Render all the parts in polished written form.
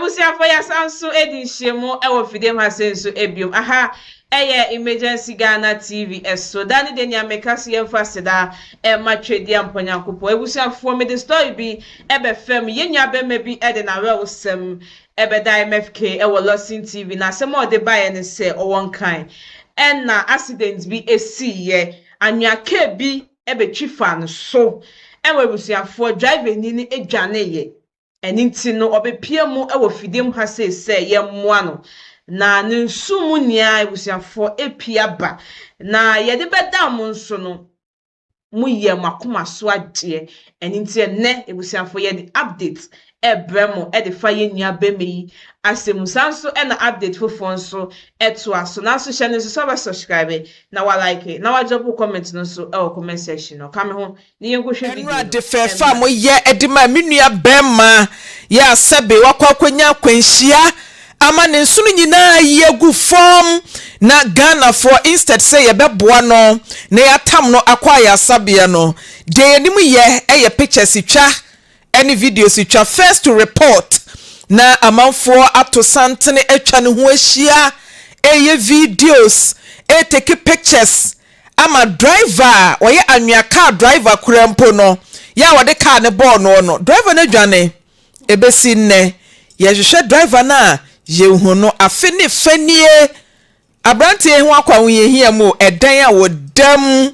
Abusuafo, yɛasan nso adi nhyiamu wɔ fidiem ha sei nso biom. Aha ɛyɛ Emergency Ghana TV so. Da ne da nea meka so yɛmfa aseda mma Twedeampɔ Nyankopɔn. Abusuafoɔ, mede story bi bɛfam. Yɛn nua bɛma bi de n'awerɛhosɛm bɛda MFK wɔ Lawson TV. Na asɛm a ɔde baeɛ ne sɛ ɔwɔ Nkran ɛna accident bi siiɛ. Anwea car bi bɛtwi faa no so ɛwɔ abusuafoɔ, driver ni no dwaneeɛ. Ɛno nti no ɔbɛpia mu wɔ fidie mu ha sei sɛ yɛmmoa no. Na ne nsu mu nyinaa, abusuafoɔ, apue aba. Na yɛde bɛda mo nso no, moyɛ mo akoma so adeɛ. Ɛno nti ɛnnɛ, abusuafoɔ, yɛde update ɛrebrɛ mo de fa yɛn nua bɛrima yi asɛm mu. Saa nso ɛna update foforɔ nso ɛtoa so. Nanso hyɛ no nso sɛ wobɛ subscribe na wa like na wa drop comment no nso ɛwɔ comment section no. Ka me ho ne yɛnkɔhwɛ video Ɛno ade no. fɛɛfɛ a moyɛ de maa me nua bɛrima yɛ a sɛbe wakɔ akɔnya akwanhyia ama ne nsono nyinaa ayi agu fam na Ghanafoɔ instead sɛ yɛbɛboa no na yɛatam no akɔ ayaresabea no, deɛ yɛnim yɛ yɛ pictures twa ne videos twa, first to report na amanfoɔ ato santene atwa ne ho ahyia ɛreyɛ videos, ɛretake pictures ama driver a ɔyɛ anwea car driver koraa mpo no yɛ a wɔde car no bɔɔ noɔ no, driver no adwane. Ɛbɛsi nnɛ yɛhwehwɛ driver no a yɛnhu no. Afe ne fɛ nie, aberanteɛ yi ho akɔ ahohiahia mu o, ɛdan a wɔda mu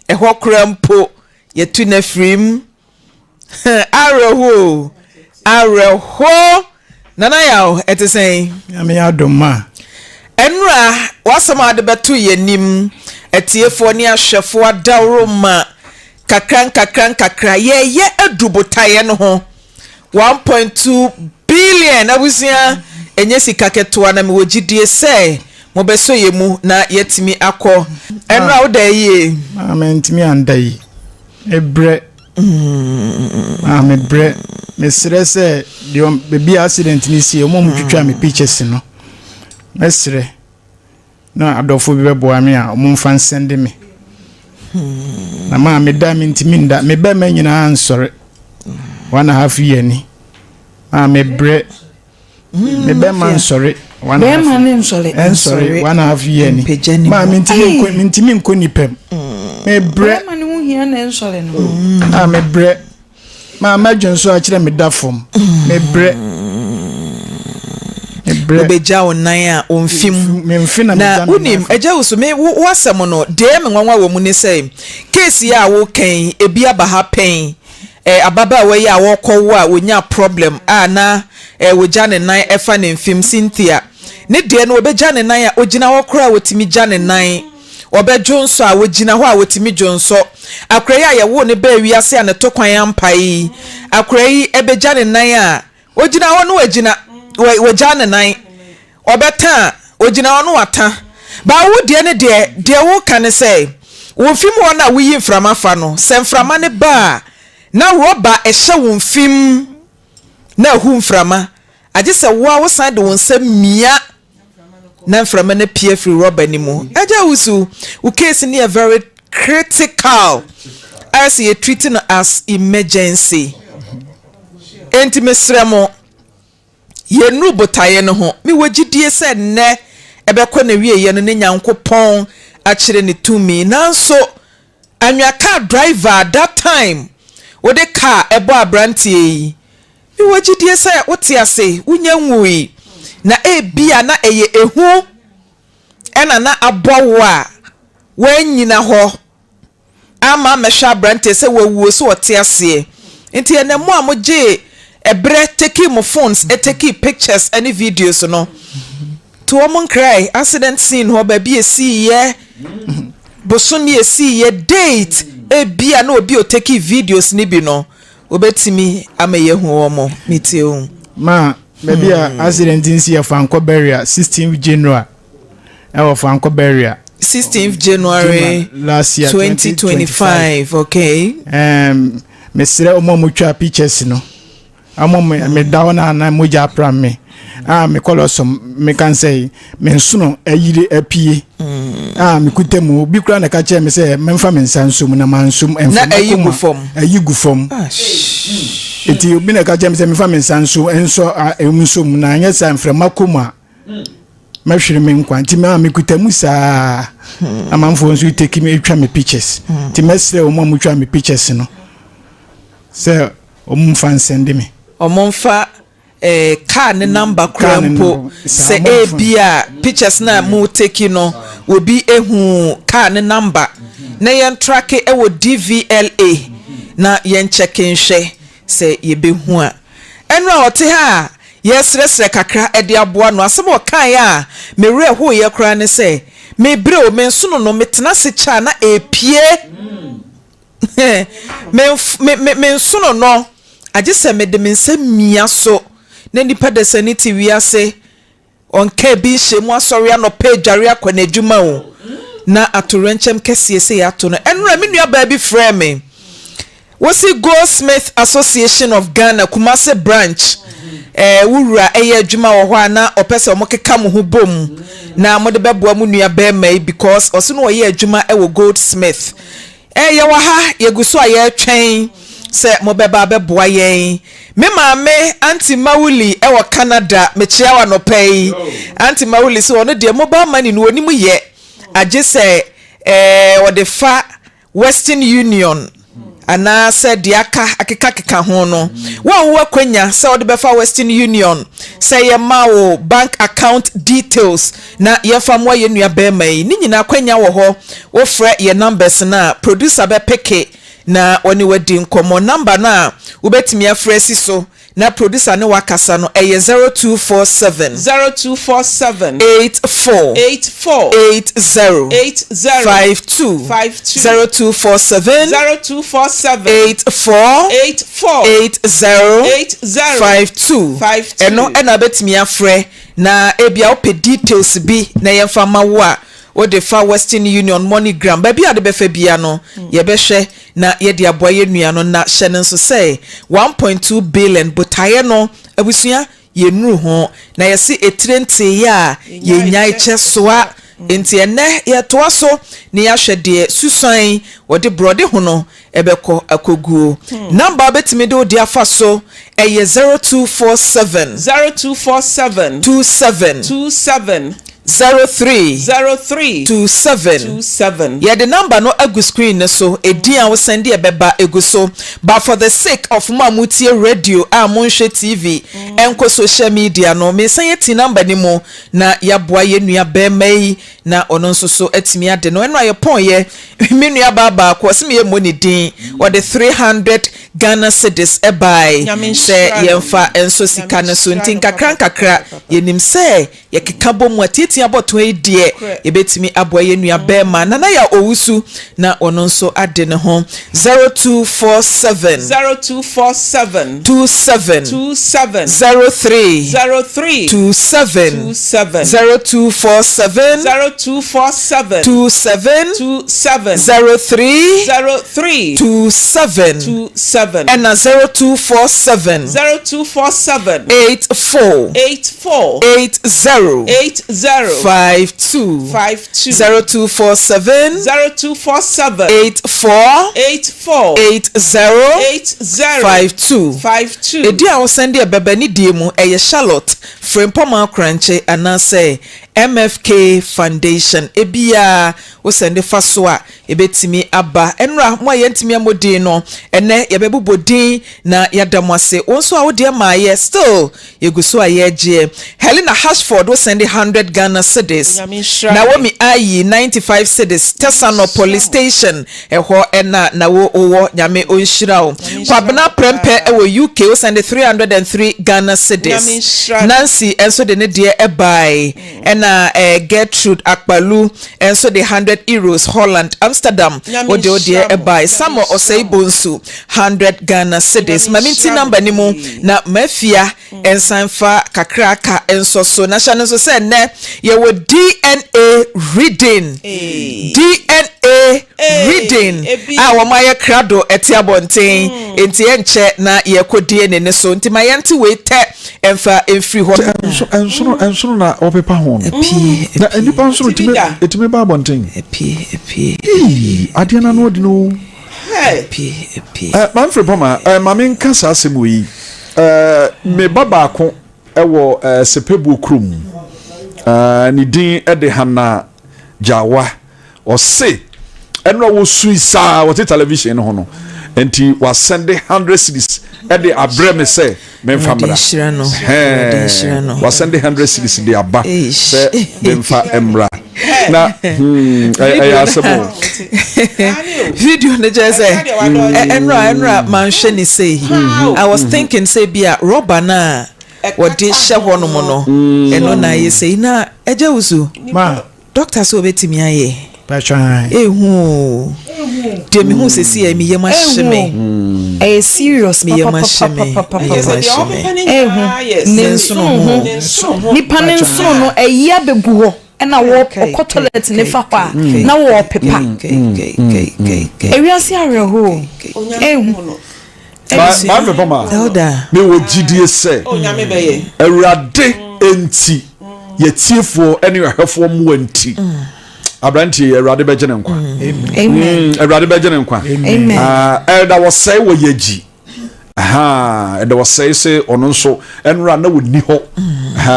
ɛhɔ koraa mpo yɛtu no afiri mu. Awerɛho o, awerɛho. Nana Yaw, ɛte sɛn? Nyame adom ma. Ɛnora, w'asɛm a wode bɛto yɛn anim, atiefoɔ ne ahwɛfoɔ adaworo ma kakra nkakra nkakra yɛreyɛ adu botaeɛ no ho. 1.2 billion abusua, ɛnyɛ sika ketewa, na mewɔ gyidie sɛ mobɛsɔ yɛn mu na yɛatumi akɔ. Ɛnora, woda yie? Maa mentumi anda yi. Mebrɛ. Maa mebrɛ. Mesrɛ sɛ deɛ baabi a accident no sie, ɔmo a ɔmo twitwa me pictures no, mɛsrɛ na adɔfo bi bɛboa me a ɔmo mfa nsɛnde me. Na maa meda, mentumi nda. Me bɛrima nyinaa nsɔre. 1.5 year ni. Maa mebrɛ. Me bɛrima nsɔre. 1.5 Bɛrima ne nsɔre. Ɛnsɔre 1.5 year ni. Mpagya ne Maa mu. mentumi nkɔ nipa mu. Mebrɛ. Bɛrima ne ho hia na nsɔre no. A mebrɛ. Maa mɛdwo nso akyerɛ me da fam. Mebrɛ. Mebrɛ. Wobɛgya wo nan a ɔmfim. Memfi na Na megya me wonim nan. Agya wo so me wo asɛm no deɛ me nwanwa wɔ mu ne sɛ case yi a wokan ebi aba ha pɛn, ababaawa yi a wɔkɔwo a wɔnya problem a na wɔgya ne nan ɛfa ne mfim. Cynthia ne deɛ no, wɔbɛgya ne nan a ogyina hɔ koraa a wɔtumi gya ne nan, wɔbɛdwo nsɔ a wɔgyina hɔ a wɔtumi dwo nsɔ. Akora yi a yɛwoo ne baa wiase a ne to kwan ampa yi, akora yi ɛbɛgya ne nan a ogyina hɔ no, wagyina wɔgya ne nan, ɔbɛta a ogyina hɔ no wata. Baa wo deɛ ne deɛ woka ne sɛ wo mfim hɔ no a woyi mframa fa no, sɛ mframa ne ba a na rɔba ɛhyɛ wo mfim na ahu mframa, agye sɛ wo a wosan de wo nsa mia na mframa no pie afiri rɔba no mu. Agya Wusu, wo case no yɛ very critical, ayɛ sɛ yɛ treat no as emergency. Enti mesrɛ mo, yɛnnuru botaeɛ no ho. Mewɔ gyidie sɛ nnɛ ɛbɛkɔ na wieɛ no ne Nyankopɔn akyerɛ ne tumi. Nanso anwea car driver, that time wode car ɛbɔ aberanteɛ yi, mewɔ gyidie sɛ wote ase, wonya nwui, na ebia na ɛyɛ ehu ɛna na abɔ wo a woanyina hɔ ama mɛhwɛ aberanteɛ sɛ wawuo sɛ ɔte aseɛ. Nti ɛnɛ mo a mogyee ɛberɛ take mo phones, take pictures ne videos no to wɔn nkrae accident scene hɔ, baabi esiiɛ, bosome esiiɛ, date, ebia na obi a otake videos ne bi no obetumi ama yɛhu wɔn. Metie o. Ma baabi a accident nsi yɛ Fankɔ Barrier, 16 January, ɛwɔ Fankɔ Barrier. 16th January. Last year. 2025, okay. Mesrɛ ɔmo a motwa pictures no, ɔmo meda hɔ na na mogya apra me a mekɔlɔ so, meka sɛ me nsono ayiri apie a mekuta mu. Obi koraa na ka kyerɛ me sɛ memfa me nsa nsom na mansom. Na ɛyi gu fam. Ɛyi gu fam. Ah. Eti obi na ɛka kyerɛ me sɛ mefa me nsa nso nsɔ emu nso mu na anyɛ saa mframa kɔ mu a mɛhwere me nkwa. Nti maa mekuta mu saa. Amanfoɔ nso take me atwa me pictures. Nti mɛsrɛ wɔn a wɔtwa me pictures no sɛ wɔn mfa nsɛnde me. Wɔn mfa eh, car ne number koraa mpo sɛ ebia pictures no a mo take no obi ehu car ne number na yɛn tracke wɔ DVLA na yɛn check nhwɛ sɛ yɛbɛhu a. Ɛno a ɔte ha a yɛresrɛsrɛ kakra de aboa no, asɛm a ɔkaeɛ a me werɛ hoeɛ koraa ne sɛ, mebrɛ o, me nsono no metena ase kyɛ a na ɛrepue. Me me me me nsono no, agye sɛ mede me nsa mia so na nipa dasani te wiase ɔnka bi nhyɛ mu asɔre anɔpa adware akɔ n'adwuma o na atowerɛnkyɛm kɛseɛ sei ato no. Ɛnora me nua baa bi frɛɛ me wosi Goldsmith Association of Ghana Kumasi branch ɛɛ wo wura ɛyɛ adwuma wɔ hɔ a na ɔpɛ sɛ wɔn keka mo ho bom na mo de bɛboa mo nua bɛrima yi because ɔsi no ɔyɛ adwuma ɛwɔ Goldsmith. Eh, yɛwɔ ha, yɛgu so a yɛretwɛn sɛ mobɛba abɛboa yɛn. Me maame, Auntie Mawuli wɔ Canada, mekyea wo anɔpa yi. Auntie Mawuli sɛ ɔno deɛ mobile money no ɔnim yɛ, agye sɛ eh, ɔde fa Western Union anaasɛ deɛ aka akekakeka ho no. Wo a wowɔ akwanya sɛ wode bɛfa Western Union, sɛ yɛma wo bank account details Na yɛmfa mmoa yɛn nua barima yi. Ne nyinaa akwanya wɔ hɔ. Wo frɛ yɛn numbers no a, producer bɛ peke na ɔne wo adi nkɔmmɔ. Number no a wobɛtumi afrɛ asi so na producer ne wo akasa no, ɛyɛ 0247. 0247. 84. 84. 80. 80. 52. 52. 0247. 0247. 84. 84. 80. 80. 52. 52. Ɛno na wobɛtumi afrɛ. Na ebia wopɛ details bi na yɛmfa ma wo a, wode fa Western Union, MoneyGram, baabi a wode bɛfa biara no, yɛbɛhwɛ na yɛde aboa yɛn nua no. Na hyɛ no nso sɛ 1.2 billion botaeɛ no, abusua, yɛnnuru ho. Na yɛse etire nteeɛ a, yɛnnyae kyɛ soa. Enti ɛnnɛ yɛtoa so na yɛahwɛ deɛ Susuan wɔde borɔde hono bɛkɔ akɔguo. Number a wobɛtumi de wo deɛ afa so yɛ 0247. 0247. 27. 27. 03. 03. 27. 27. Yɛde number no agu screen no so, edin a wo sɛnde ɛbɛba egu so. But for the sake of mo a motie radio a monhwɛ TV, ɛnkɔ social media no, mesan ati number no mu na yɛaboa yɛn nua barima yi na ɔno nso so atumi ade no. Ɛno a yɛpɔn yɛ, me nua baa baako, ɔse me yɛ mmɔ ne din, ɔde 300 Ghana cedis bae Nyame sɛ nhyira no. yɛmfa nsɔ sika Nyame no so. nhyira Nti no nkakra nkakra, papapapapa. yɛnim sɛ yɛkeka bɔ mu a, tiatia abɔtoa yi deɛ, Nokorɛ. yɛbɛtumi aboa yɛn nua bɛɛma Nana Yaw Owusu na ɔno nso ade ne ho. 0247. 0247. 27. 27. 03. 03. 27. 27. 0247. 0247. 27. 27. 03. 03. 27. 27. Ɛna 0247. 0247. 84. 84. 80. 80. 52. 52. 0247. 0247. 84. 84. 80. 80. 52. 52. Edin a wosan de ɛbɛba ne die mu ɛyɛ Charlotte Frimpong Akorankye anaasɛ MFK Foundation. Ebiaa wosan de fa so a ebetumi aba. Ɛnora mo a yɛntumi ammɔ din no, ɛnɛ yɛbɛbobɔ din na yɛada mo ase. Wo nso a wo deɛ maayɛ still yɛgu so a yɛregyeɛ. Helena Hashford wo sɛnde 100 Ghana cedis. Onyame nhyira Naomi Ayi 95 cedis. Tesano Police Station ɛhɔ ɛna na wo wowɔ. Nyame ɔnhyira wo. Kwabena Prempeh ɛwɔ UK wo sɛnde 303 Ghana cedis. Nyame nhyira no. Nancy nso de ne deɛ ɛbae. Ɛna eh, Gertrude Akpalu nso de 100 euros, Holland, Amsterdam, Nyame wode wo deɛ nhyira mo. ɛbae. Nyame Samuel nhyira Osei mo. Bonsu 100 Ghana cedis. Nyame Ma menti nhyira mo number no mu pii. na mafia nsan fa kakraka nsɔ so. Na hyɛ no nso sɛ nnɛ yɛwɔ DNA reading. Hey. DNA Hey, reading ebi. a wɔn ayɛ krado ɛte abɔnten. Nti ɛnkyɛ na yɛkɔ DNA ne so. Nti ma yɛnte wei tɛ ɛmfa mfiri hɔ. Sɛ ɛnso ɛnsono ɛnsono na wɔpepa ho no. Epie, Na epie. nnipa nsono Timi etumi da. etumi ba abɔnten. Epie, epie. Ii, adeɛ no ano ɔden o. Hey. Eh, Manfred Poma, eh, ma menka saa asɛm wɔ yi. Eh, me ba baako wɔ eh, Sepebuo kurom. Eh, ne din de Hannah Gyawa. Ɔse ɛno a wɔsui saa wɔte television no ho no nti wasɛnde 100 cedis ɛde abrɛ me sɛ memfa mmra. Wasɛnde 100 cedis de aba sɛ memfa mmra. Na hmm, ɛyɛ asɛm o. Video no kyerɛ sɛ ɛnora ɛnora manhwɛ ne sei. I was thinking sɛ bi a rɔba no a wɔde hyɛ hɔ nom no ɛno na ayɛ sei na ɛgya wusu. Doctor sɛ obetumi ayɛ. Ehu oo. Deɛ mehu sɛsi yɛ me yam ahye me. Ɛyɛ serious Me yam ahye me. Me yam ahye me. Ehu. Ne nsono ho. Nipa ne nsono no ɛyi abegu hɔ ɛna wɔ ɔkɔ toilet ne fa hɔ a na wɔɔpepa. Ewiase awerɛhoɔ. Ehu. Maame Pama, mewɔ gyidie sɛ Awurade nti, yɛtiefoɔ ne ahwɛfoɔ mmoa nti, aberanteɛ yi Awurade bɛgye ne nkwa. Awurade bɛgye ne nkwa. Ɛda wɔsɛe wɔ yɛgyi. Ɛda wɔsɛe sɛ ɔno nso ɛnora na wɔnni hɔ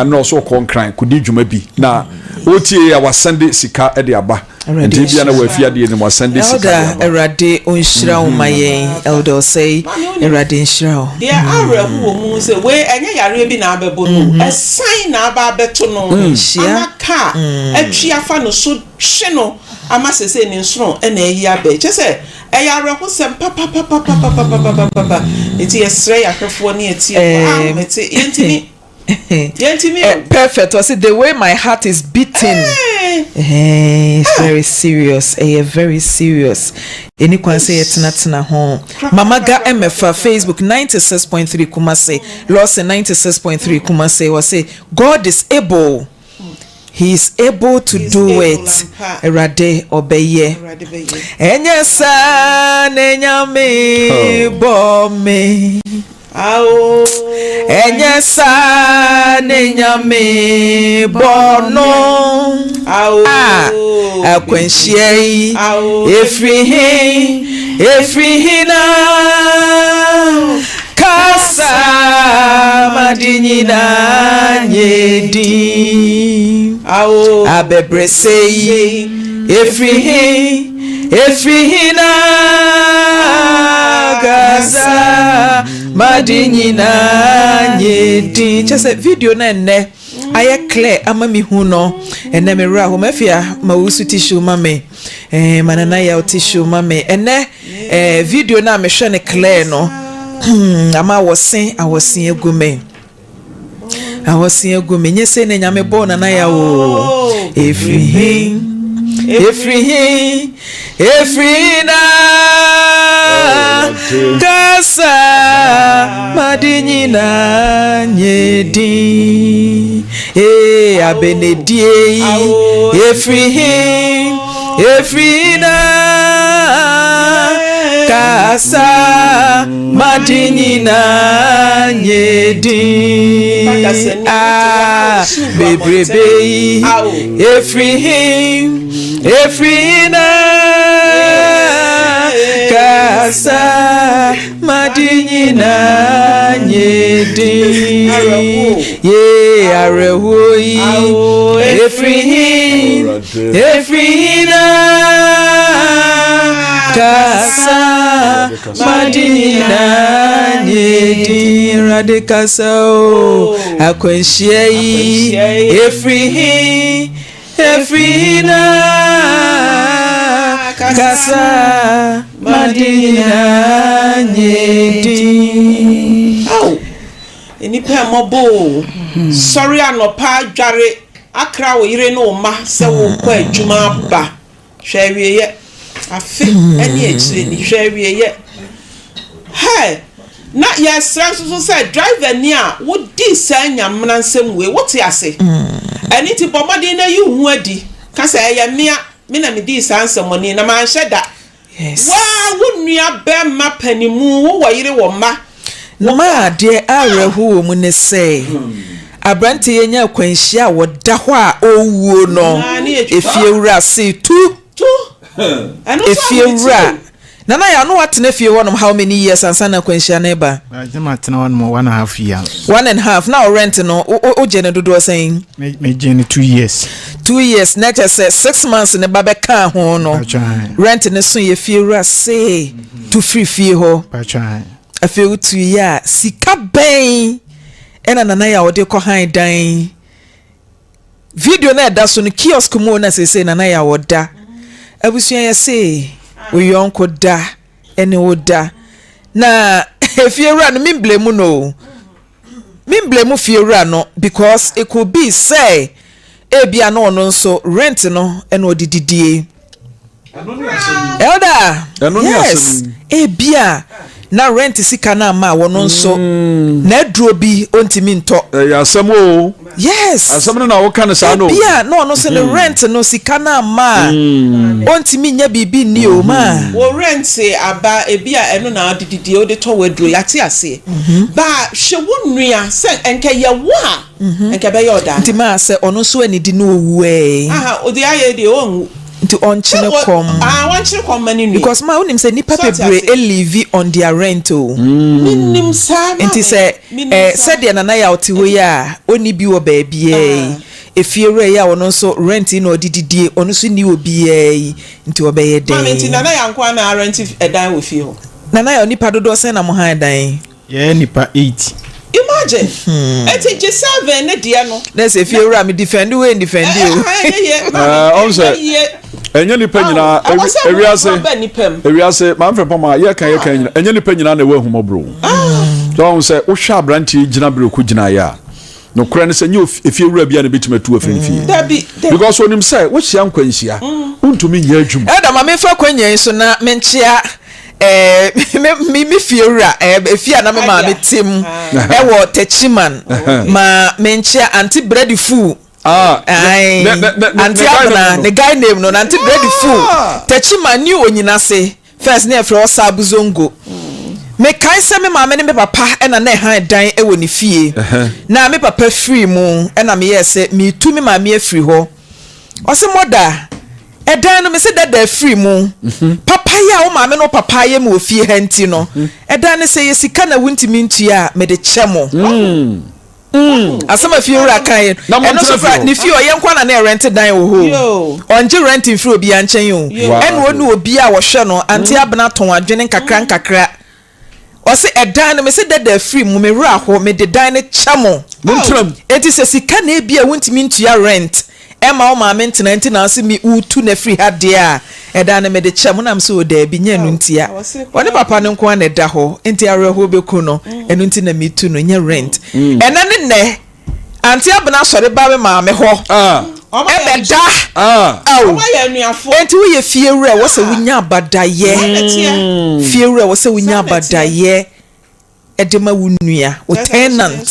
na ɔso ɔkɔ nkran kɔdi dwuma bi na ɔtie a wasɛnde sika de aba. Nti ebia na wafi adeɛ no mu asan de sika de aba. Elder Awurade ɔnhyira wo ma yɛn Elder Osei Awurade nhyira wo. Deɛ awerɛho wɔ mu sɛ wei ɛnyɛ yareɛ bi na abɛbɔ no o, ɛsan na aba abɛto no ama kaa atwi afa no so twe no ama seesei ne nsono na ayi aba yi. Kyerɛ sɛ ɛyɛ awerɛhosɛm papapapapapapapapa. Nti yɛsrɛ yɛn ahwɛfoɔ ne atiefoɔ a wɔte yɛntumi. Yɛntumi o. Perfect ɔsi the way my heart is beating. Eh, it's very serious. Ɛyɛ very serious. Ɛni kwan sɛ yɛtenatena ho. Mama Ga ɛmɛfa Facebook 96.3 Kumasi. Lawson 96.3 Kumasi. Ɔsi God is able. He is able to do it. Awurade ɔbɛyɛ. Ɛnyɛ saa na Nyame bɔ me. Ɛnyɛ saa ne Nyame bɔ no. A akwanhyia yi efiri he efiri he na kasa ma de nyinaa nyɛ din. Abɛbrɛsɛ yi efiri he. Efiri hena kasa made nyinaa nye din. Kyɛ sɛ video no ɛnnɛ ayɛ clear ama me hu no. Ɛnnɛ me werɛ ahow. Mafia ma wo su tissue ma me. Eh, ma nana yaw tissue ma me. Ɛnnɛ eh, video no a mehwɛ no clear no ama awɔse awɔse agu me. Awɔse agu me nyɛ sei na nyame bɔɔ nana ya o ɛfiri he ɛfiri he ɛfiri he na kasa made nyinaa nyɛ din ee abɛnedie yi ɛfiri he ɛfiri he na kasa made nyinaa nyɛ din ah bebrebe yi efiri he efiri he na kasa made nyinaa nyɛ din ye awerɛhoɔ yi efiri he efiri he na kasa made nyinaa nyɛ din Awurade kasa o akwanhyia yi efiri he efiri he na kasa made nyinaa nyɛ din. Ao, nnipa mmɔbɔ o. Sɔre anɔpa dware akra wo yere ne wo mma sɛ wokɔ adwuma aba. Hwɛ awieɛ. Afe ne akyire ni. Hwɛ awieɛ. Hey! Na yɛsrɛ nso so sɛ driver ni a wodi saa nyamena nsɛm wei, wote ase? Ɛno nti bɔ mmɔden na yi wo ho adi. Ka sɛ ɛyɛ mea, me na medii saa nsɛmmɔne yi na manhyɛ da. Yes. Wo ara wo nua bɛrima panimu, wowɔ yere wɔ mma. Na ma adeɛ awerɛho wɔ mu ne sɛ, aberanteɛ yi anya akwanhyia a ɔda hɔ a ɔrewuo no, efiewura se tu. Efiewura Nana Yaw, na woatena fie hɔnom how many years ansa na akwanhyia no reba? Na matena hɔnom 1½ year. 1½ na wo rent no, wogye no dodoɔ sɛn? Megye no 2 years. 2 years, na kyerɛ sɛ 6 months ne ba bɛkaa ho no, rent no so yɛ fie wura see tu firi fie hɔ. Afei wotu yi a, sika bɛn ɛna Nana Yaw wɔde kɔ han dan? Video no a ɛda so no, kiosk mu na seesei Nana Yaw ɔda. Abusua, yɛ se wo yɔnko da ɛne wo da. Na efie wura no, memblame no o, memblame fie wura no, because it could be sɛ ebia na ɔno nso rent no ɛna ɔde didie. Elder, yes, ebia na rent sika no ama wɔn nso n'aduro bi ontumi ntɔ. Ɛyɛ asɛm o. Yes. Asɛm no na woka no saa no. Ebia na ɔno nso ne rent no sika no ama a ontumi nya biribi nni o ma. Wɔ rent aba, ebi a ɛno na ɔde didie, ɔde tɔ w'aduro, yate aseɛ ba. Hwɛ wo nua sɛ nkɛ yɛ wo a, nkɛ bɛyɛ ɔdaa. Nti maa sɛ ɔno nso anidi no owu ɛɛ. Aha ɔde ayɛ deɛ, ɔnwu. Nti ɔnkyene kɔm. Ah, wɔnkyene kɔm ma ne nua. Because ma wonim sɛ nipa bebree live on their rent o. Menim saa, maame. Nti sɛ ɛɛ sɛdeɛ Nana Yaw te hɔ yi a, ɔnni bi wɔ baabiara yi, efie wura yi a ɔno nso rent yi na ɔde didie, ɔno nso nni obiara yi, nti ɔbɛyɛ dɛn? Maame, nti Nana Yaw nko ara na arent ɛdan wɔ fie hɔ? Nana Yaw, nipa dodoɔ sɛn na mo han dan? Yɛyɛ nipa eight. Imagine! Eti gye seven ne deɛ no. Na sɛ fie wura mi defend wo, defend o. Ɔn sɛ ɛnyɛ nipa nyinaa ewiase ewiase maa nfɛ pɔm a yɛka yɛka nyina, ɛnyɛ nipa nyinaa na ɛwɔ ahumɔborɔ. Ɔn sɛ wohwɛ aberanteɛ gyina bere ko gyina yɛ a, nokorɛ no sɛ nyɛ efie wura bi a na ebɛtumi atu afiri ne fie, because onim sɛ wohyia nkwanhyia, wontumi nyɛ adwuma. Ɛda ma memfa kwanya yi so na menkyea me fie wura, efie a na me maame te mu ɛwɔ Techiman. Ma menkyea Auntie Bready Fu. Auntie Abena ne guy name no na Auntie Bready Fu, Techiman ne Onyinase first ne ɛfrɛ Ɔsaabu Zongo. Mekae sɛ me maame ne me papa ɛna na ɛhan dan ɛwɔ ne fie, na me papa firi mu ɛna meyɛɛ sɛ metu me maame afiri hɔ. Ɔsɛ mɔda ɛdan no, mese dada afiri mu, papa yi a wo maame no papa ayɛ me wɔ fie ha nti no, ɛdan no sɛ yɛ sika na wontumi ntua a, mede kyɛ mo. Asɛm a fie wura kan yɛ ɛno so kora ne fie, ɔyɛ nkwa na na ɛrent dan wɔ hɔ o, ɔngye rent mfiri obiara nkyɛn o. Ɛna ɔne obi a wɔhwɛ no, Auntie Abena, tɔn adwene nkakra nkakra. Ɔse ɛdan no, mese dada afiri mu, me werɛ aho, mede dan no kyɛ mo. Enti sɛ sika na ebi a wontumi ntua rent ɛma wo maame ntena nti na ɔse me wotu no afiri ha deɛ a, ɛdan no mede kyɛ mo. Na mese o, daabi, nyɛ ɛno ntia, ɔne papa no nko ara na ɛda hɔ nti awerɛhoɔ bɛku no, ɛno nti na metu no, nyɛ rent. Ɛnɛ ne nnɛ Auntie Abena sɔre ba me maame hɔ ɛbɛda aw. Enti woyɛ fie wura, wɔ sɛ wonya abadayɛ. Fie wura, wɔ sɛ wonya abadayɛ ɛde ma wo nua, wo tenant.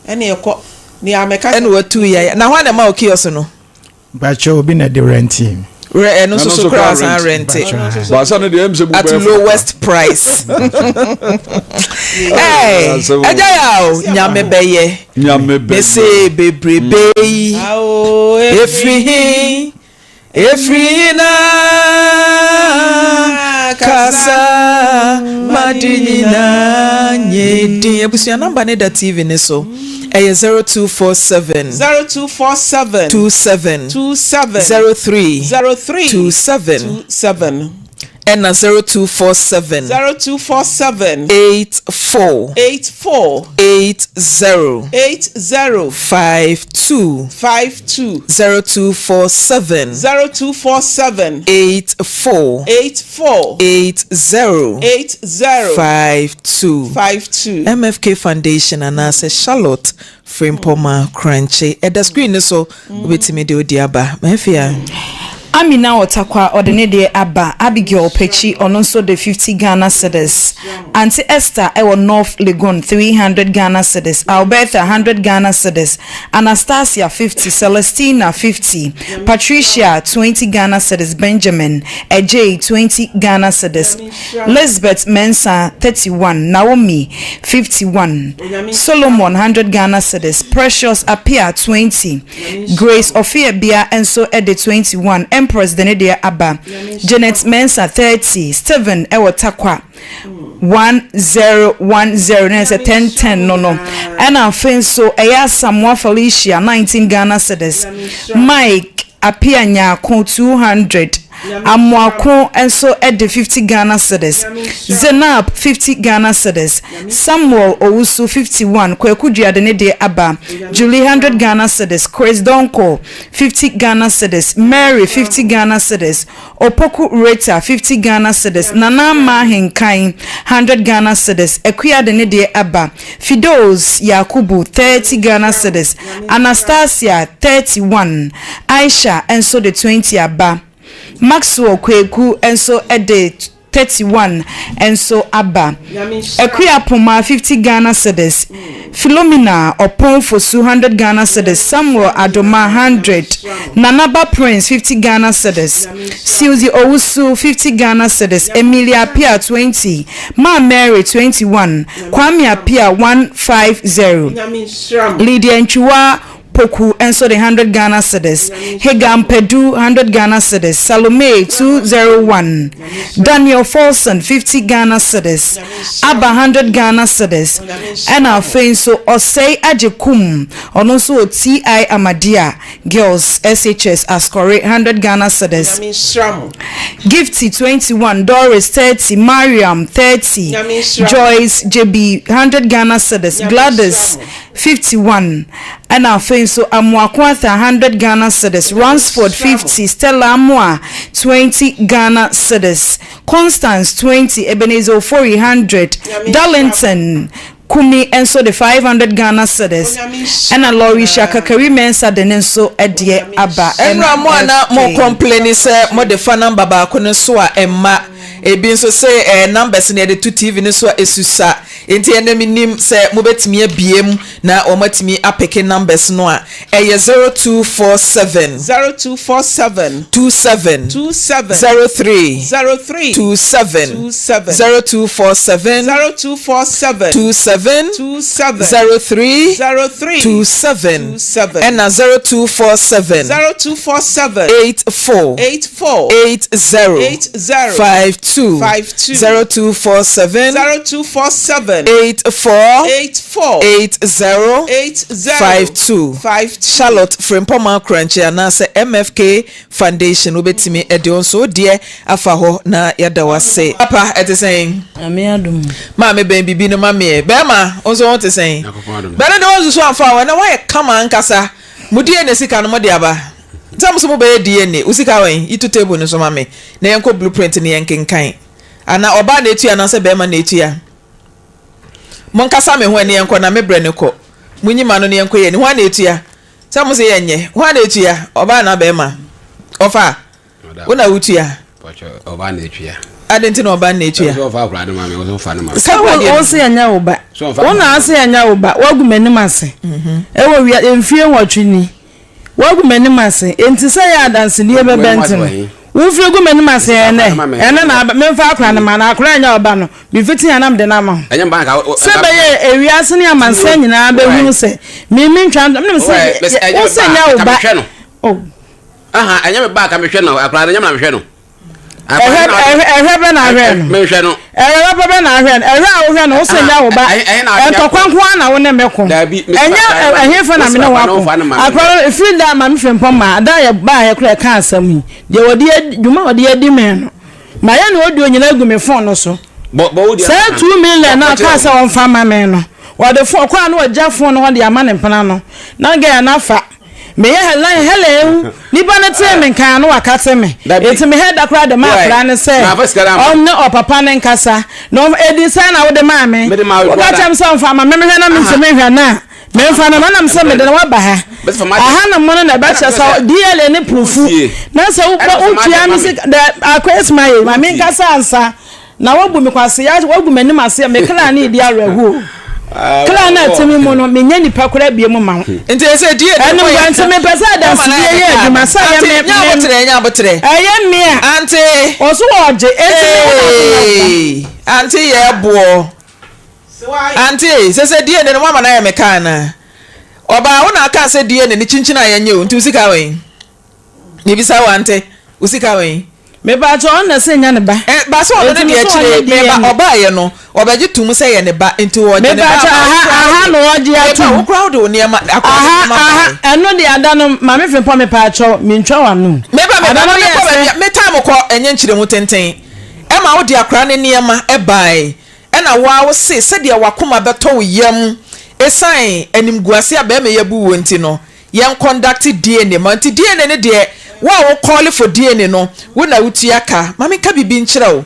Ɛna watu yɛ na hɔ a na ɛma wo kiosk no. Bakyɛ, obi na de rent. Rɛ ɛno nso so koraa san rent. Baasa no deɛ ɛm sɛ mu at lowest price. Ɛɛ, ɛgya yà o, Nyame bɛyɛ. Nyame bɛyɛ. Mese bebrebe yi efiri hin, efiri hin na kasa madi nyinaa nye din. Abusua, number ne da TV ne so, ɛyɛ 0247 0247 27 27 03 03 27 27. Ɛna 0247 0247 84 84 80 80 52. 52. 0247 0247 84 84 80 80 52. 52. MFK Foundation anaasɛ Charlotte Frimpoma Krankye ɛda screen no so, wobɛtumi de wodi aba maafia. Amina Ɔtakwa ɔde ne deɛ aba. Abigail Pekyi, ɔno nso de 50 Ghana cedis. Auntie Esther ɛwɔ North Legon, 300 Ghana cedis. Alberta, 100 Ghana cedis. Anastasia, 50. Celestina, 50. Patricia, 20 Ghana cedis. Benjamin Ejay, 20 Ghana cedis. Lisbeth Mensah, 31. Naomi, 51. Solomon, 100 Ghana cedis. Precious Apia, 20. Grace Ofiebia nso de 21. Empress. Empress de ne deɛ aba, Janet Mensah 30, Stephen wɔ Tarkwa 1010 na ɛsɛ 1010 no no, ɛna afei nso ɛyɛ Asamoah Felicia 19 Ghana cedis, Mike Appiah Nyarko 200, Amoako nso de 50 Ghana cedis, Zenab 50 Ghana cedis, Samuel Owusu 51, Kwaku Dua de ne deɛ aba, Julie 100 Ghana cedis, Chris Donkor 50 Ghana cedis, Mary 50 Ghana cedis, Opoku Rita 50 Ghana cedis, Nana Ama Ahenkan 100 Ghana cedis, Akua de ne deɛ aba, Fidos Yakubu 30 Ghana cedis, Anastasia 31, Aisha nso de 20 aba, Maxwell Kweku nso de 31 nso aba, Akua Poma 50 Ghana cedis, Philomena Opon Fosu 100 Ghana cedis, Samuel Adoma 100, Nanaba Prince 50 Ghana cedis, Suzy Owusu 50 Ghana cedis, Emilia Appiah 20, Maa Mary 21, Kwame Appiah 150, Lydia Ntwiwa Poku nso de 100 Ghana cedis, Hagar Mpadu 100 Ghana cedis, Salome 201, Daniel Folson 50 Ghana cedis, Abba 100 Ghana cedis, ɛna afei nso Osei Agyekum, ɔno nso wɔ TI Ahmadiyya Girls SHS Ascori 100 Ghana cedis, Gifty 21, Doris 30, Mariam 30, Joyce Gyebi 100 Ghana cedis, Gladys 51, ɛna afei nso Amoako Arthur 100 Ghana cedis, Ransford 50, Stella Amoah 20 Ghana cedis, Constance 20, Ebenezer Ofori 100, Darlington Kumi nso de 500 Ghana cedis, ɛna Laurisha Kakari Mensah de ne nso deɛ aba. Ɛnora mo a na mo MFK. complaini sɛ mo de fa number baako no so a ɛmma, ebi nso se eh numbers no yɛde to TV no so a esusa, enti ɛnɛ menim sɛ mobɛtumi abue mu na wɔn atumi apeke numbers no a, ɛyɛ 0247. 0247. 27. 27. 03. 03. 27. 27. 0247. 0247. 27. 27. 03. 03. 27. 27. Ɛna 0247. 0247. 84. 84. 80. 80. 52. 52. 0247. 0247. 84. 84. 80. 80. 52. 52. Charlotte Frimpong Akorankye anaasɛ MFK Foundation wobɛtumi de wo nso wo deɛ afa hɔ na yɛada wo ase. Papa ɛte sɛn? Nyame adom. Maame bɛn bibi no ma meɛ. Bɛɛma wo nso wo ho te sɛn? Nyankopɔn adom. Bɛno de wansusu amfa wo ɛnɛ woayɛ kama ankasa. Mo DNA sika no mode aba? Sɛ mo so mobɛyɛ DNA wo sika wɛn? Yi to table no so ma me na yɛnkɔ blueprint no yɛnkenkan. Anaa ɔbaa na ɛtua anaasɛ bɛɛma na ɛtua? Monkasa me ho ɛne yɛnkɔ na me brɛ no kɔ. Monyi m'ano na yɛnkɔ yɛn ani. Hwan na ɛtua? Sɛ mo se yɛnyɛ. Hwan na ɛtua? Ɔbaa anaa bɛɛma? Ɔfa? Wo na wotua? Ɔbaa na ɛtua. Adɛn nti na ɔbaa na ɛtua? Sɛ ɔfa akwadaa no ma me, ɔsɛ ɔfa no ma me. Sɛ wo se ɛnyɛ wo ba. Wo na ase ɛnyɛ wo ba. Woagu m'anim ase. Ɛwɔ wia mfie nwɔtwe ni. Woagu m'anim ase, enti sɛ ɛyɛ adansedie bɛbɛ nti no, wofiri gu m'anim ase ɛnnɛ, ɛnnɛ na aba, memfa akora no ma no, akora nyɛ ɔba no, mefiti a na mede no ama wo. Sɛ ɛbɛyɛ ewiase ne amansan nyinaa bɛhunu sɛ me mentwa ntorɔ, menim sɛ wo sɛ nyɛ wo ba. Oh. Ɛnyɛ me ba ka mehwɛ no, akora no nyɛ me na mehwɛ no. Ɛhwɛ bɛ na ahwɛ no. Menhwɛ no. Ɛhwɛ papa bɛ na ahwɛ no. Ɛhwɛ a wohwɛ no, wo sɛ nyɛ wo ba. Ntɔkwa nko ara na wo ne me ko. Ɛnyɛ ɛhefa na me ne wo ako. Akora no, ɛfiri da a Maame Frimpong maa da a yɛbaeɛ koraa ɛka asɛm yi, deɛ wɔde adi, dwuma a wɔde adi me no, mayɛ ne audio nyinaa agu me phone no so. Saa 2 million no a ɔkaa sɛ ɔmfa mma me no, wɔde phone, ɔkɔ a na wagya phone no hɔ de ama ne mpena no, na girl no afa. Meyɛ Helen Helen ewu nipa no tee me nka no wakate me eti me hɛ da koraa de ma akwadaa no sɛ ɔne ɔpapa no nkasa na ɔmfa edi sɛn na wode maa me woka kyerɛ me sɛ ɔmfa ma me mehwɛ na mentumi nhwɛ no a memfa no ma nam sɛ mede no waba ha aha no mo no na ɛbɛkyerɛ sɛ DLA ne purufu na sɛ wotua me sika dɛ akɔ esma yɛ ma menkasa ansa Na woabu me kwasea, woagu m'anim ase, me kra ne redi awerɛhoɔ. Kra no a ɛte me mu no, menyɛ nipa koraa bio ma wo. Nti ɛsɛ die de Ɛno bɔ nti mepɛ sɛ adansedie yɛ adwuma sɛ ɛyɛ me nya abotrɛ nya abotrɛ. Ɛyɛ me a. Ante. Ɔso ɔgye enti me ho na Ee ante yɛ boɔ. Ante sɛ sɛ die de no mo ama no ayɛ me kaa na. Ɔbaa wo na aka sɛ die ne ne kyinkyin a yɛnyɛ o nti wo sika wɛn. Mebisa wo ante. Wo sika wɛn? Mepakyɛw ɔno na ɛsɛ nya ne ba. Ɛ ba sɛ ɔno ne Enti deɛ me sɛ akyire ɔnyɛ meba DNA. ɔbaayɛ no ɔbɛgye tom sɛ yɛ ne ba nti ɔgye ne ba Mepakyɛw ama wo aha koraa aha wode na ɔgye meba atom. wo koraa wode wo nneɛma akwadaa no Aha nneɛma aha baeɛ. ɛno deɛ ada no maame Frimpong mepakyɛw mentwa w'ano. Meba Ada meba no ma yɛɛ mekɔ sɛ. baabi a me time kɔ ɛnyɛ nkyerɛmu tenten ɛma wode akwadaa no nneɛma ɛbaeɛ ɛna wo ara wo se sɛdeɛ w'akoma bɛtɔ wo yam ɛsiane animguase a barima yi abu woɔ nti no Yɛn conduct DNA ma nti DNA no deɛ wo a wo call for DNA no wo na wo tua ka. Ma me nka biribi nkyerɛ wo.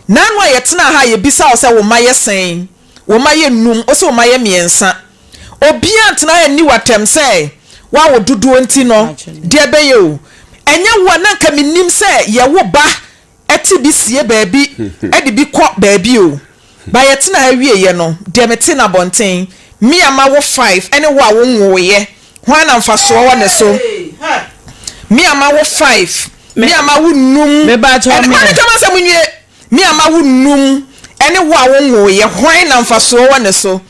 Naanu a yɛtenaa ha a yɛbisa wo sɛ wo mma yɛ sɛn, wo mma yɛ num, wo se wo mma yɛ mmiɛnsa. Obiara ntena ha nni wo atɛm sɛ woawo dodoɔ nti no deɛ ɛbɛyɛ o. Ɛnyɛ wo a na nka mennim sɛ yɛwo ba te bi sie baabi de bi kɔ baabi o ba yɛtena ha wieɛ no deɛ mete no abɔnten me a mawo five ɛne wo a wo nwooyɛ hwan na mfasoɔ wɔ ne so me a mawo five me a mawo num ɛne ma menka m'asɛm nwie me a mawo num ɛne wo a wo nwooyɛ hwan na mfasoɔ wɔ ne so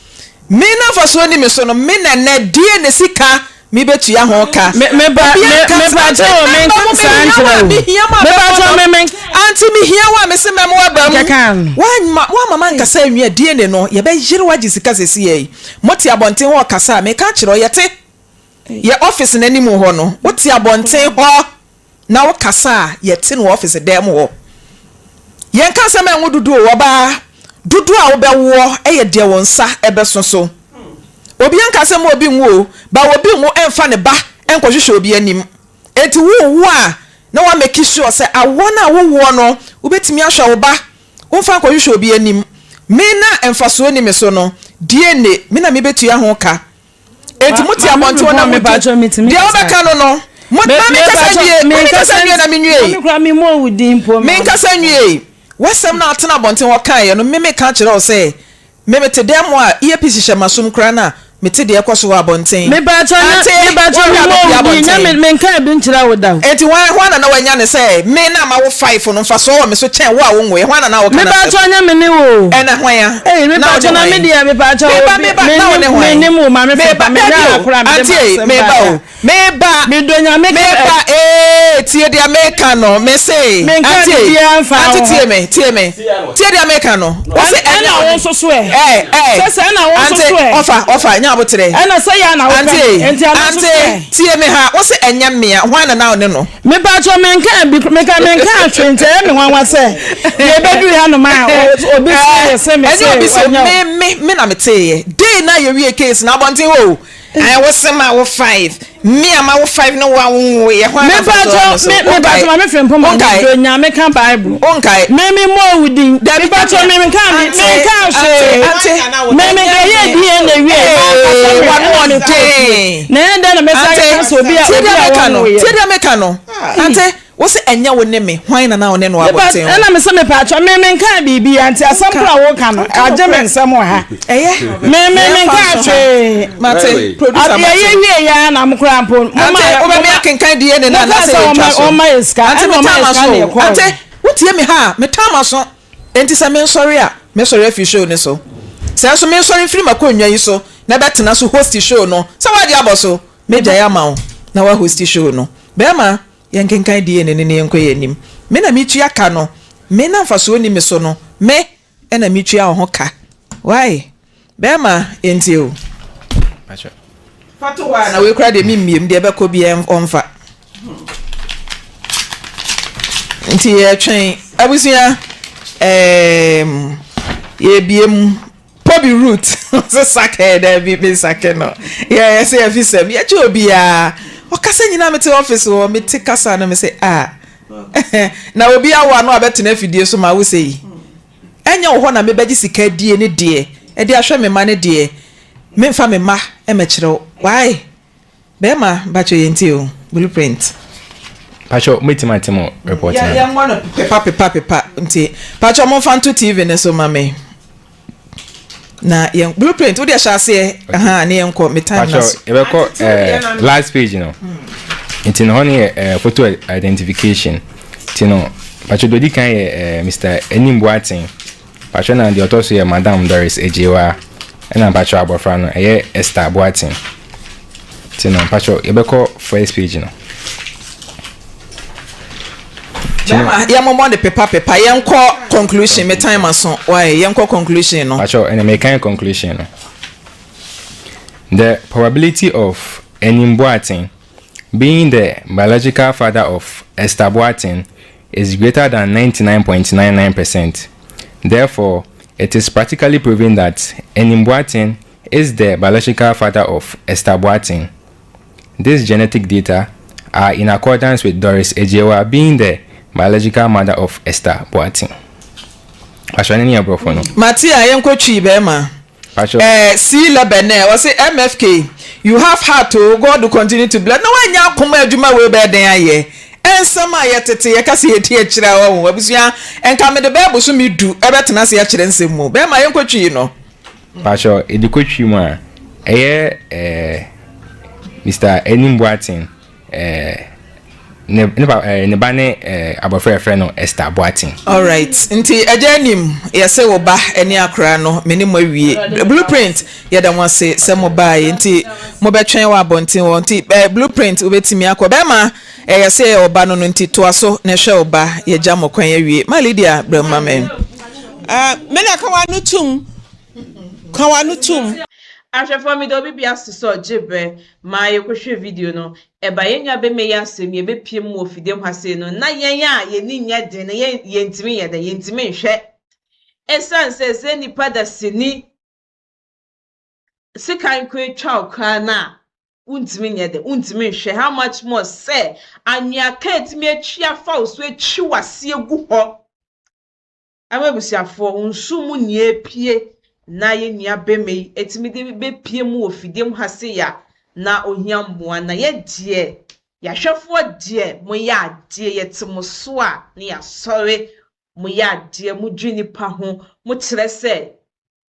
me na mfasoɔ ni me so no me na ɛnɛ deɛ ne sika Me bɛ tua ho ka. Me me ba me me pa kyɛ o me nka saa nkyerɛ o. Me hia mo Me pa kyɛ me me. Auntie me hia wo a me se mɛmo aba mu. Kɛkɛ ano. Wa ma wa ma mankasa anwia DNA no yɛ bɛ yere wo agye sika sɛsi yɛ yi. Mo te abɔnten hɔ ɔkasa a me ka akyerɛ wo yɛ te yɛ office no anim hɔ no wo te abɔnten hɔ. Na wo kasa a yɛte no wɔ ɔfese dan mu hɔ. Yɛnka asɛm a ɛnwo dodo o, ɔbaa. Dodoɔ a wobɛwoɔ yɛ deɛ wo nsa bɛso so. Obiara nka sɛ mma obi nwo o, but obi nwo mfa ne ba nkɔhwehwɛ obi anim. Enti worewo a na wa make sure sɛ awoɔ no a wowoɔ no wobɛtumi ahwɛ wo ba, womfa nkɔhwehwɛ obi anim. Me na mfasoɔ nni me so no, DNA, me na mebɛtua ho ka. Enti mote abɔnten hɔ na modi deɛ wobɛka no no. Mo, ma menkasa nwie, ma menkasa nwie na menwiei. Menkasa nwiei. W'asɛm no a wotena abɔnten hɔ kaeɛ no, me meka kyerɛ wo sɛ, me mete dan mu a earpiece hyɛ m'asom koraa no a, mete deɛ ɛkɔ so wɔ abɔnten. Ante, wohwɛ a mepue abɔnten. Enti hwan, hwan na na wanya no sɛ me na mawo five no, mfasoɔ wɔ me so kyɛn wo a wonwoeɛ? Hwan na na woka n'asɛm? Ɛna hwan a? Na wo ne hwan? Meba, meba, na wo ne hwan? Meba, dabi o, auntie ei, meba o, meba, meba, ee, tie deɛ meka no, mese, auntie ei, auntie tie me, tie me, tie deɛ meka no, wo se ɛnyɛ wo ne, ɛɛ, ɛɛ, auntie, ɔfa, ɔfa, nya aboterɛ, auntie ei, auntie, tie me ha, wo se ɛnyɛ mmea, hwan na na wo ne no? Mepakyɛw menkaa bi meka menkaa hwee nti ɛyɛ me nwanwa sɛ yɛbɛduru hanom a obi sɛ yɛ sɛ me Ɛnyɛ obi sɛ sɛ wanya me me me na meteeɛ day na yɛwie case na abɔnten hɔ o ɛɛ wo se ma wo five me a ma wo five ne wo a wo nwoeɛ hwan na mfa so mepakyɛw no so me mepakyɛw wonkae ma me firi mpoma wonkae do nyame ka bible wonkae me me mmɔ wo din dabi mepakyɛw me menkaa me ante menkaa ante hwee ante me me ɛnyɛ yɛ me DNA wie mankasa ee me wano ɛna mekɔɔ fie ɔden na ɛyɛ dɛn na mɛsan Ante, aka sɛ obi a tie obi deɛ a meka no, wɔnwoeɛ tie deɛ meka no. Ante, wo se ɛnyɛ wo ne me, hwan na na wo ne no Mepa abɔnten hɔ? ɛna me sɛ mepaatwa me menkaa biribi nti asɛm Wonka, koro a woka no wonka agye me nokorɛ. nsɛm wɔ ha Ɛyɛ, me me yɛmfa menkaa nso ha. hwee Mate, producer Ade mate. yɛyɛ wie yɛ a na mo koraa mpo mo Ante, ma wobɛme mo ma akenkan DNA no mo kaa anaasɛ sɛ yɛntwa wɔma so? wɔma yɛ sika Ante, ɛna wɔma metaa yɛ sika m'aso na o. yɛkɔɔ Ante, wotie me ha a, metaa m'aso. Enti sɛ mensɔre a, mɛsɔre afiri show no so. Sɛ nso mensɔre mfiri m'akonnwa yi so na bɛtena so host show no, sɛ woagye abɔ so, mɛgyae ama wo na woahosti show no. Bɛrima, yɛnkenkan DNA no na yɛnkɔ yɛn anim. Me na metua ka no, me na mfasoɔ nni me so no, me na metua wo ho ka. Wai? Bɛrima, yɛntie o. Fa to hɔ a na wei koraa deɛ memmiem, deɛ ɛbɛkɔ biara ɔmfa. Nti yɛtwɛn abusua ɛɛm yɛbie mu Pobi root ɔsɛ sakɛ daabi me sakɛ no yɛ yɛsɛ yɛfi sɛm yɛgye obiara ɔkasa nyinaa mete office hɔ mete kasa no me sɛ ah na obi awo ano abɛtena afidie so ma wo sɛ yi ɛnyɛ wo hɔ na mebɛgye sika die ne deɛ ɛde ahwɛ me ma ne deɛ memfa me mma ɛmɛkyerɛ wo why Bɛɛma mpakyɛw yɛn tie o blue print. Pakyɛw mɛtumi ate mo report no. Yɛ mmɔ no pepa pepa pepa nti pakyɛw mo nfa nto TV no so ma me na yɛn blue print wo deɛ hyɛ aseɛ ahan ne yɛn kɔ me time na so. Pakyɛw yɛbɛkɔ ɛɛ last page no nti no hɔ no yɛ ɛɛ photo identification nti no pakyɛw deɛ odi kan yɛ ɛɛ Mr. Anim Boateng. Mpakyɛw na deɛ ɔtɔ so yɛ Madam Doris Agyewaa ɛna mpakyɛw abɔfra no ɛyɛ Esther Boateng nti no mpakyɛw yɛbɛkɔ first page no. Bɛma yɛmmɔbɔ no pepa pepa yɛnkɔ conclusion me time aso why yɛnkɔ conclusion no. Pakyɛw ɛnna mekan conclusion no. The probability of Anim Boateng being the biological father of Esther Boateng is greater than 99.99%. Therefore, it is practically proven that Anim Boateng is the biological father of Esther Boateng. This genetic data are in accordance with Doris Ejewa being the biological mother of Esther Boateng. Pastor, ne yɛ borɔfo no. Mate a yɛnkɔ twi bɛrima. Pastor. Eh, C Lebene, ɔse MFK, you have heart o, God will continue to bless. Na wanya akoma adwuma wei bɛyɛ den ayɛ. Nsɛm a yɛtete yɛka sɛ yɛdi akyire a wahu abusua nka mede bɛyɛ bosome du ɛbɛtena ase akyerɛ nsɛm mu. Bɛrima yɛnkɔ twi no. Pastor, ɛdi kɔ twi mu a, ɛyɛ eh, Mr. Anim Boateng eh, ne ne ba eh, ne ba ne eh, abɔfra yɛfrɛ no Esther Boateng. Alright, nti agya anim yɛsɛ wo ba ne akora no me ne mo awie. Blueprint yɛda mo ase sɛ mo baeɛ nti mobɛtwɛn wɔ abɔnten hɔ nti eh, Blueprint wobɛtumi akɔ. Bɛrima eh, yɛsɛ yɛ ɔba no no nti toa so na hwɛ wo ba yɛgya mo kwan awie. Ma Lydia brɛ ma me. Uh, me na ka w'ano tum. Ka w'ano tum. Ahwɛfoɔ meda obi bi ase sɛ ɔgye berɛ ma yɛkɔhwɛ video no. Ɛba yɛn nua bɛma yi asɛm yɛbɛpie mu wɔ fidie mu ha sei no na yɛn a yɛni nyɛ den no yɛn yɛntumi yɛ dɛn yɛntumi nhwɛ. Ɛsiane sɛ sɛ nipa da sini sekan ko atwa wo koraa no a wontumi nyɛ dɛn wontumi nhwɛ how much more sɛ anwea ka atumi atwi afa wo so atwi w'ase agu hɔ. Ama abusuafoɔ nsu mu nea epie na yɛn nua bɛma yi etumi de bɛpie mu wɔ fidie mu ha sei a na ohia mmoa na yɛ deɛ yɛahwɛfoɔ deɛ moyɛ adeɛ yɛte mo so a ne yɛasɔre moyɛ adeɛ modwe nipa ho mokyerɛ sɛ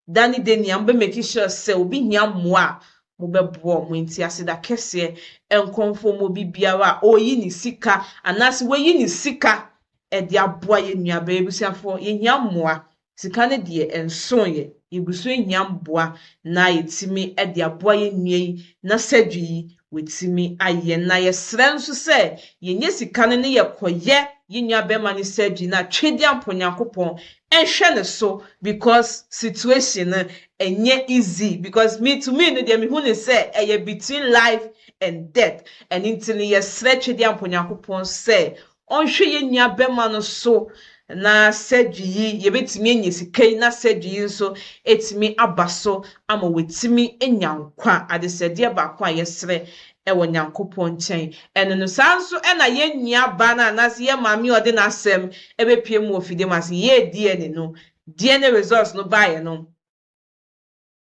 da ne da nea mobɛ make sure sɛ obi hia mmoa a mobɛboa ɔmo nti aseda kɛseɛ nkɔmfo mu obi biara a ɔreyi ne sika anaasɛ wayi ne sika ɛde aboa yɛn nua bɛyɛ abusuafoɔ yɛhia mmoa sika no deɛ ɛnso yɛ yɛgu so hia mboa na yɛtumi de aboa yɛn nua yi na surgery yi wɔtumi ayɛ na yɛsrɛ nso sɛ yɛnyɛ sika no ne yɛkɔyɛ yɛn nua bɛrima no surgery na twedeɛ ampo Nyankopɔn ɛnhwɛ ne so because situation no ɛnyɛ easy because me to me no deɛ mehu ne sɛ ɛyɛ between life and death. Ɛno nti no yɛsrɛ twedeɛ ampo Nyankopɔn sɛ ɔnhwɛ yɛn nua bɛrima no so na surgery yi yɛbɛtumi anya sika yi na surgery yi nso etumi aba so ama wɔatumi anya nkwa. Adesrɛdeɛ baako a yɛsrɛ ɛwɔ Nyankopɔn nkyɛn ɛno no saa nso ɛna yɛn nua ba no anaasɛ yɛn maame a ɔde n'asɛm ɛbɛpie mu wɔ fidie mu ase yɛɛ DNA no DNA results no baeɛ no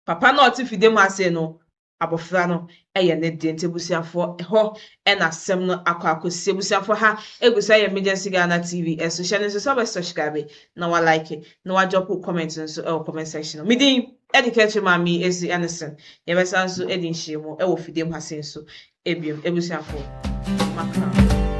papa no a ɔte fidie mu ase no abɔfra no ɛyɛ ne deɛ. Nti abusuafoɔ ɛhɔ ɛna asɛm no akɔ akɔsi. Abusuafoɔ ha egu so ɛyɛ Emergency Ghana TV ɛso hyɛ no nso sɛ ɔbɛ subscribe na wa like na wa drop comment nso ɛwɔ comment section no. Midin ɛde kɛkyɛ maame esi ɛnesin yɛbɛsa nso ɛde nhyiamu ɛwɔ fidie mu ha se nso ebiem. Abusuafoɔ makra.